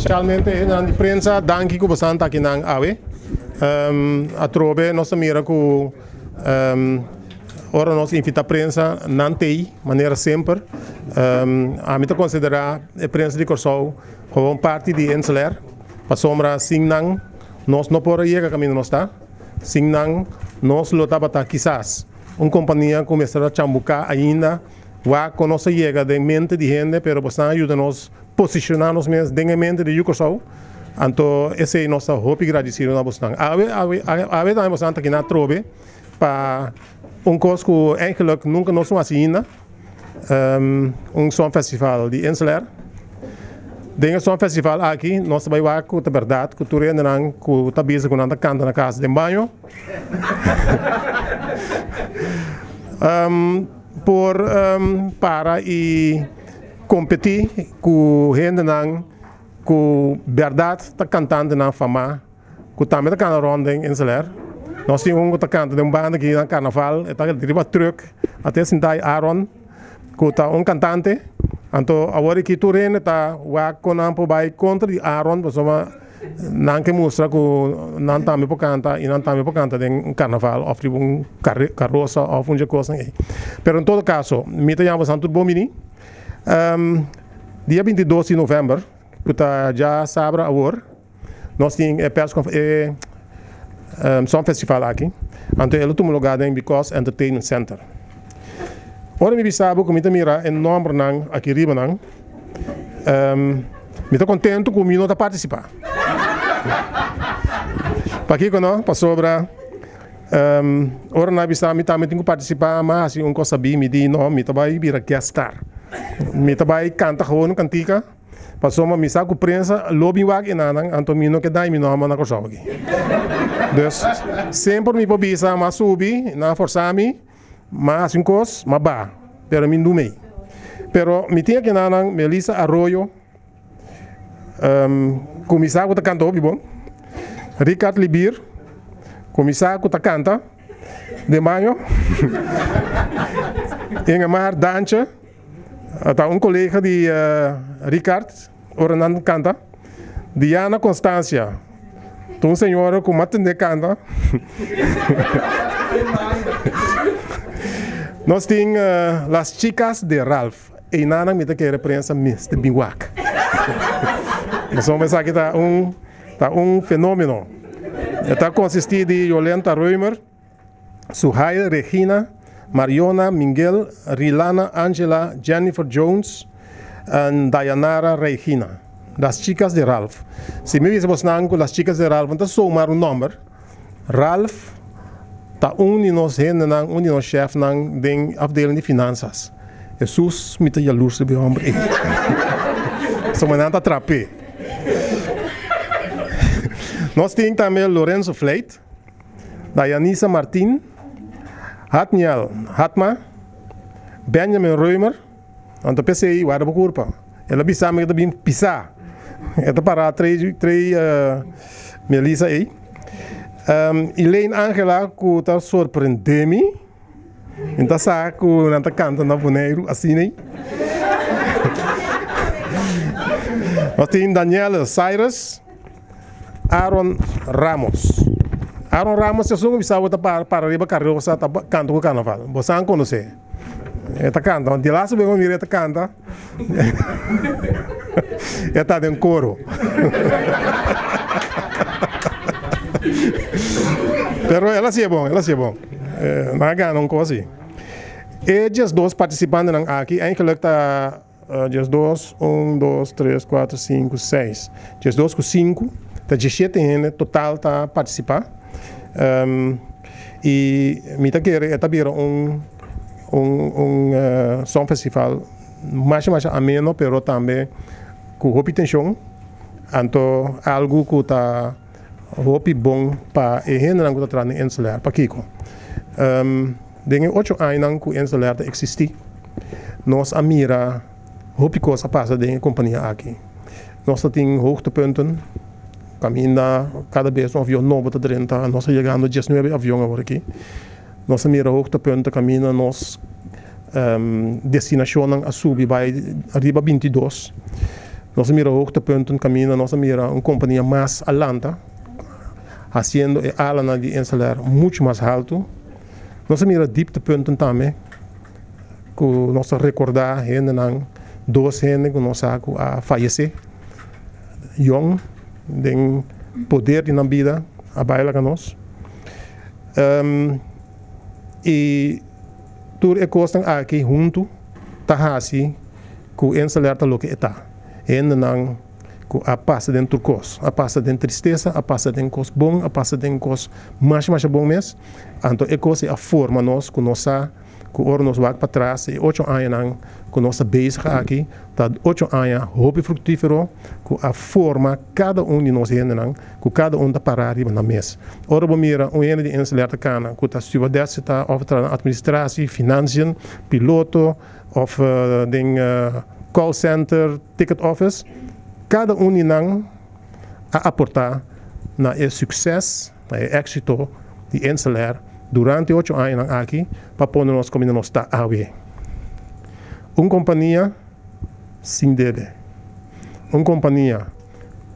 Spesialmente hendenan di prensa, danki ku boso ta akinan awe. Atrobe nos ta mira ku ora nos invitá prensa nan t'ei manera semper. Ami ta konsiderá e prensa di Kòrsou komo un parti di Inselair, pasobra sin nan nos no por a yega kaminda nos ta. Sin nan nos lo tabata kisas un kompania ku mester a chambuká ainda wak kon nos a yega den mente di hende, pero boso a yuda nos posishoná nos mes den e mente di yu Kòrsou. Anto esei nos ta hopi gradisido na bosnan. Awe awe awe tambe bosnan ta kina atrobe pa un kos ku eigenlik nunka nos no hasi ainda, un songfestival di Inselair. Den e songfestival aki nos ta bai wak ku ta bèrdat ku tur hendenan ku ta bisa ku nan ta kanta na kas den baño por para i kompetí ku hendenan Ku bèrdat ta kantantenan famá ku tambe ta kanta rònt den Inselair. Nos tin un ku ta kanta den un banda aki na karnaval, e ta riba trùk, a te sinta ei Aaron ku ta un kantante. Anto awor aki tur hende ta wak kon nan por bai kontra di Aaron pasobra nan ke mustra ku nan tambe por kanta i nan tambe por kanta den un karnaval òf riba un karosa òf un dje kosnan ei. Pero en todo kaso mi ta yama boso tur bon bini. Dia 22 di novèmber, ku ta djasabra awor, nos tin e pers e Songfestival aki. Anto e lo tuma lugá den Because Entertainment Center. Ora mi bisa bo ku mi ta mira e nòmbernan aki riba nan, mi ta kontentu ku mi no ta partisipá. Pakiko no? Pasobra. Ora nan a bisa mi tambe tin ku partisipá, mi a hasi un kos sabí, mi di no, mi ta bai bira guest star. Mi ta bai kanta gewoon un kantika, pasobra mi sa ku prensa lo bin wak enanan, anto mi no ke daña mi nòmber na Kòrsou aki. Dus, semper mi por bisa mi a subi, nan a forsá mi, mi a hasi un kos, mi a baha, pero mi no mei. Pero mi tin aki enanan Melissa Arroyo, Kuminsá ku ta kanta hopi bon. Richard Libier, kuminsá ku ta kanta den baño. Ingemar Dantje, ta un kolega di Richard ora nan kanta. Diana Constancia, ta un señora ku mas tende kanta. Nos tin Las Chicas de Ralph. Einanan mi ta kere prensa mester bin wak. Pasobra esaki ta un ta un fenomeno. E ta konsisti di Jolenta Römer, Suhail Regina, Mariona Minguel, Rilana Angela, Jennifer Jones en Dayanara Regina. Las Chicas de Ralph. Si mi bisa bosnan ku Las Chicas de Ralph no ta zomaar un nòmber. Ralph ta un di nos hendenan, un di nos shèfnan den afdeling di finansas. Hesus, mi ta yalurs riba e hòmber ei. Pasobra nan ta trap'é. Nos tin tambe Lorenzo Fleit, Dayanisa Martin, Hatniel Hatma, Benjamin Römer. Anto p'esei warda bo kurpa. El a bisa mi ku ta bin pisá. E ta pará trei trei Melissa ei. Elaine Angela ku ta sorprendé mi. Mi ta sa ku nan ta kanta na Boneiru asina ei. Nos tin Danielle Cyrus, Aaron Ramos. Aaron Ramos esun ku bisa bo ta para riba karosa ta kanta ku karnaval. Bo sa konosé. E ta kanta. Di laatste bes ku mi mira e ta kanta, e ta den koro. Pero el a hasié bon, el a hasié bon. Nan a gana un kos si. E diesdos partisipantenan aki eigenlijk ta diesdos, un, dos, tres, kuater, sinku, seis. Diesdos ku sinku, ta diesshete hende total ta partisipá. I mi ta kere e ta bira un un un songfestival masha masha ameno pero tambe ku hopi tenshon anto algu ku ta hopi bon pa e hendenan ku ta traha den Inselair. Pakiko? Den e ocho añanan ku Inselair ta eksistí nos a mira hopi kos a pasa den e kompania aki. Nos ta tin hoogtepunten. Kaminda kada bes un avion nobo ta drenta, nos ta yegando diesnuebe avion awor aki. Nos a mira hoogtepunten kaminda nos destinashonnan a subi bai riba bintidos. Nos a mira hoogtepunten kaminda nos a mira un kompania mas a lanta, hasiendo e alanan di InselAir muchu mas haltu. Nos a mira dieptepunten tambe ku nos ta rekordá hendenan, dos hende ku nos sa ku a fayesé yòn den poder di nan bida a bai laga nos. I tur e kosnan aki huntu ta hasi ku InselAir ta loke e ta. Hendenan ku a pasa den tur kos, a pasa den tristesa, a pasa den kos bon, a pasa den kos masha masha bon mes. Anto e kos ei a forma nos ku nos sa ku ora nos wak patras e ocho añanan ku nos ta bezig aki ta ocho aña hopi fruktífero ku a forma kada un di nos hendenan ku kada un ta pará riba nan mes. Ora bo mira un hende di InselAir ta kana ku ta stewardess ta òf ta na administratie, financiën, piloto òf den call center, ticket office, kada un di nan a aportá na e sukses, na e éksito di InselAir durante e ocho añanan aki pa pone nos kaminda nos ta awe. Un kompania sin debe. Un kompania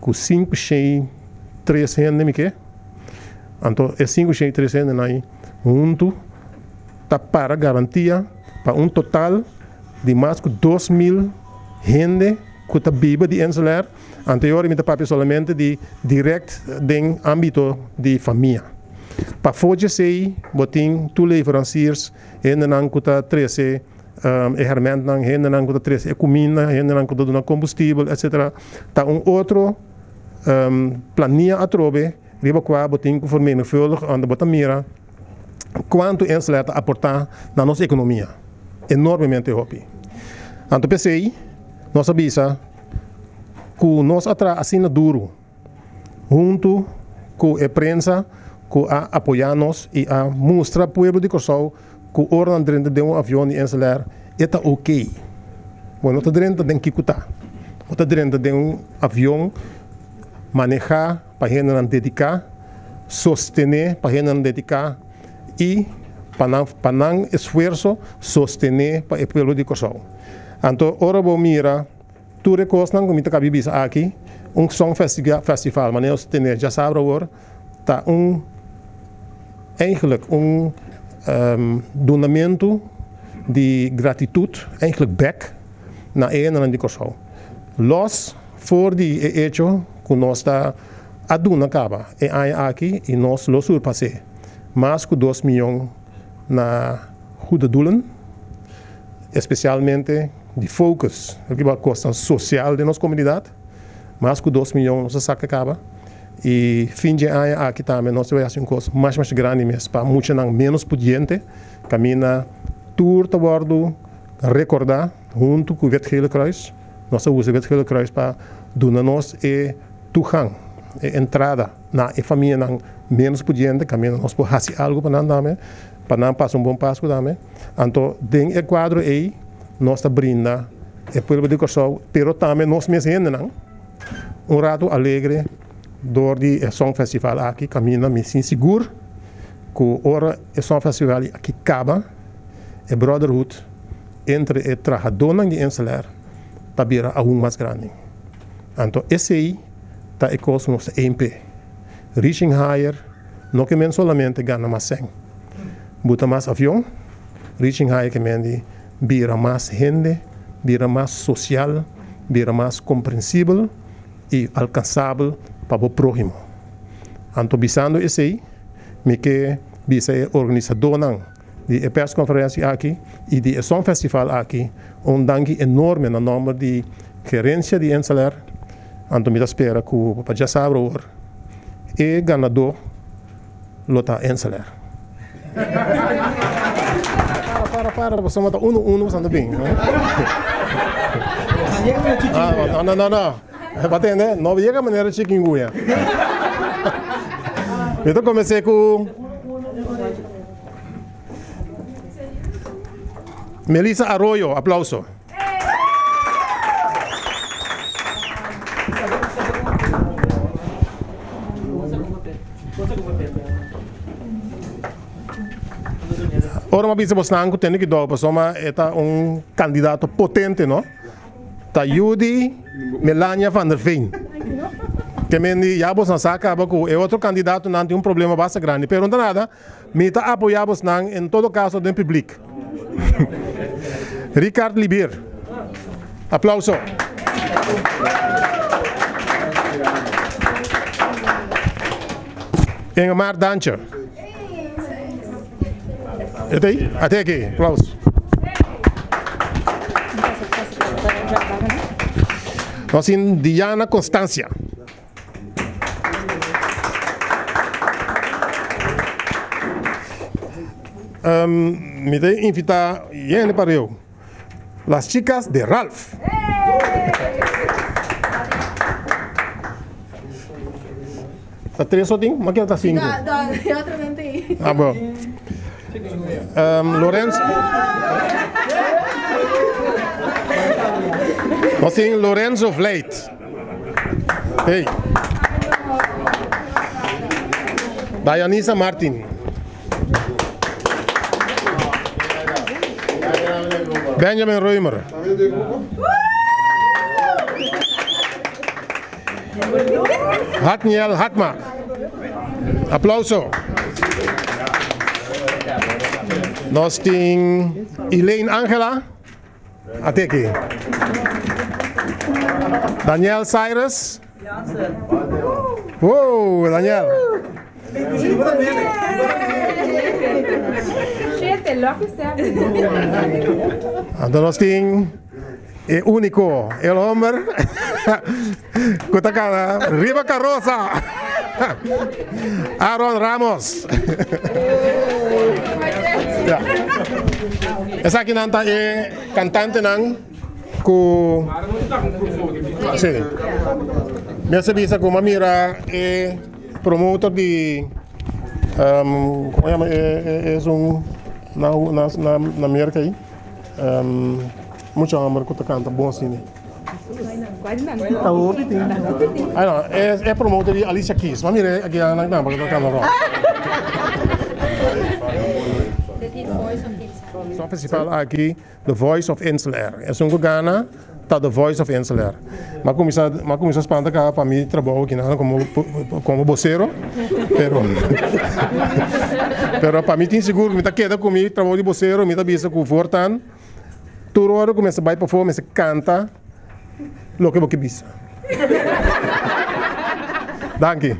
ku 503 hende mi ke, anto e 503 hendenan ei huntu ta para garantia pa un total di mas ku 2000 hende ku ta biba di InselAir. Anto e ora mi ta papia solamente di direct den ámbito di famia. Pafó djesei bo tin tur leveransiers, hendenan ku ta trese e hèrmèntnan, hendenan ku ta trese e kuminda, hendenan ku ta duna kombustibel, etsetera. Ta un otro plania atrobe riba kua bo tin ku vermenigvuldig unda bo ta mira kuantu InselAir ta aportá na nos ekonomia. Enormemente hopi. Anto p'esei nos a bisa ku nos a traha asina duru huntu ku e prensa ku a apoyá nos i a mustra pueblo di Kòrsou ku ora nan drenta den un avion di InselAir e ta oke. Bo no ta drenta den kikuta. Bo ta drenta den un avion manehá pa hendenan dediká, sostené pa hendenan dediká i pa nan pa nan esfuerso sostené pa e pueblo di Kòrsou. Anto ora bo mira tur e kosnan ku mi ta kabi bisa aki, un song festival manera nos ta tene djasabra awor ta un eigenlijk un dunamentu di gratitut eigenlijk bek na e hendenan di Kòrsou. Lòs for di e echo ku nos ta a duna kaba e aña aki i nos lo surpas'é mas ku dos miyon na goede doelen, espesialmente di focus riba kosnan sosial den nos komunidat. Mas ku dos miyon nos a saka kaba i fin dje aña aki tambe nos ta bai hasi un kos mas mas grandi mes pa muchanan ménos pudiente kaminda tur ta wòrdu rekordá huntu ku Wit Gele Kruis. Nos a usa Wit Gele Kruis pa duna nos e toegang, e entrada na e famianan ménos pudiente kaminda nos por hasi algu pa nan tambe, pa nan pasa un bon Pasku tambe. Anto den e kuadro ei nos ta brinda e pueblo di Kòrsou, pero tambe nos mes hendenan, un ratu alegre dor di e Songfestival aki kaminda mi sin sigur ku ora e Songfestival aki kaba e brotherhood entre e trahadónan di InselAir ta bira aun mas grandi. Anto esei ta e kos ku nos ta aim p'e. Reaching higher no ke men solamente gana mas sèn, buta mas avion, reaching higher ke men di bira mas hende, bira mas sosial, bira mas komprensibel i alkansabel pa bo próhimo. Anto bisando esei, mi ke bisa e organisadónan di e perskonferensia aki i di e Songfestival aki un danki enorme na nòmber di gerensia di InselAir. Anto mi ta spera ku pa djasabra awor e ganadó lo ta InselAir. Para, para, para, pasobra ta uno uno boso ta bin. Ah, no, no, no. Bo a tende? No yega manera chikingunya. Mi ta comenzé cu Melissa Arroyo, aplauso. Ora mi a bisa bosnan ku tene kidou pasobra e ta un kandidato potente no. Ta Judy Melania van der Veen. Ke men di ya bosnan sa kaba ku e otro kandidatonan tin un problema basta grandi. Pero no ta nada, mi ta apoyá bosnan en todo kaso den publik. Ricard Libier. Aplauso. Ingemar Dantje. E ta ei? Ate aki. Aplauso. Nos tin Diana Constancia. Um, mi ta invita yende pareu. Las chicas de Ralph. Ta tres o tin? Ma ta cinco? Ah, bo. Lorenzo. Nos tin Lorenzo Vleit. Hey. Dayanisa Martin. Benjamin Reumer. Hatniel Hatma. Aplauso. Nos tin Elaine Angela. Ate aki. Daniel Cyrus. Wow, Daniel. Anto nos tin e úniko, el homber ku ta kana riba karosa. Aaron Ramos. Ja. Esakinan ta e kantantenan ku sí. Mi a bisa ku mi a mira e promotor di um, komo yama e e esun na na na na Merka ei? Mucha homber ku ta kanta bon asina. Ay no, e e promotor di Alicia Keys. Ma mira aki nan nan ta kanta rock. So festival aki The Voice of Insel Air. Esun ku gana ta The Voice of Insel Air. M'a kuminsá m'a kuminsá spanta kaba pa mi trabou aki nan komo komo bosero, pero pero pa mi tin sigur ku mi ta keda ku mi trabou di bosero, mi ta bisa ku voortaan tur ora ku mester bai pafó mester kanta loke bo ke bisa. Danki.